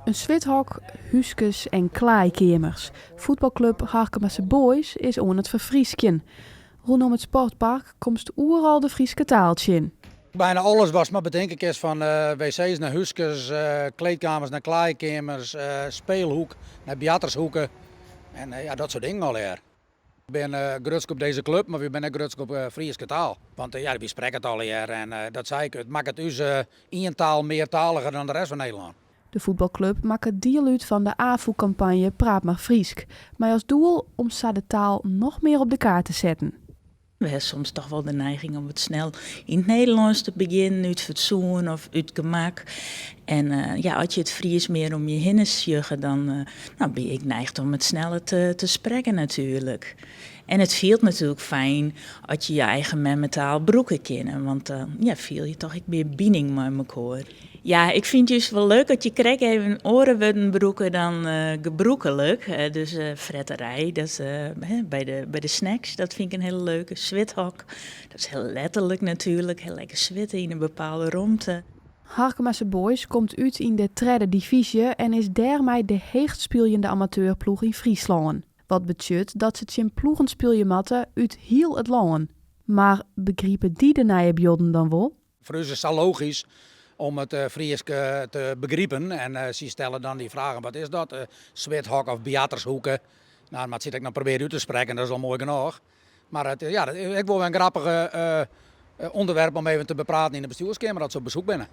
In swithok, húskes en klaaikeamers. Fuotbalklup Harkemase Boys is oan it ferfryskjen. Rûnom it sportpark komst oeral de Fryske taal tsjin. Bijna alles watst mar betinke kinst, fan wc's nei húskes, kleedkamers nei klaaikeamers, speelhoek nei boartershoeke en ja, dat soart dingen allegear. We binne grutsk op dizze klup, mar we binne ek grutsk op de Fryske taal. Want ja, wy sprekke it allegear en dat sei ik, it makket ús ien taal meartaliger dan de rest fan Nederlân. De fuotbalklup makket diel út fan de Afûk-kampanje Praat mar Frysk, mei as doel om sa de taal noch mear op de kaart te setten. We ha soms toch wol de neiging om it snel yn it Nederlânsk te begjinnen, út fatsoen of út gemak. En ja, as je it Frysk mear om je hinne sjogge, dan no, bin je ek neigd om it sneller te sprekken natuerlik. En it fielt natuerlik fijn as je je eigen memmetaal brûke kinne, want dan ja, fiel je toch ek mear bining mei mekoar. Ja, ik fyn it just wol leuk as je krekt even oare wurden brûke dan gebrûklik. Dus fretterij, dat, by de snacks, dat fyn ik in hiele leuke. Swithok, dat is hiel letterlik natuerlik, hiel lekker switte yn in bepaalde romte. Harkemase Boys komt út yn de tredde divyzje en is dêrmei de heechst spyljende amateurploech yn Fryslân. Wat betsjut dat se tsjin ploegen spylje moatte út hiel it lân. Mar begripe dy de nije buorden dan wol? Foar ús is it sa logysk om it Frysk te begripen en sy stelle dan dy fragen, wat is dat, swithok of boartershoeke? No, moat sy it ek noch probearje út te sprekken, dat is al moai genôch. Mar it, ja, ek wol wer in grappige ûnderwerp om even te bepraten yn de bestjoerskeamer as se op besoek binne.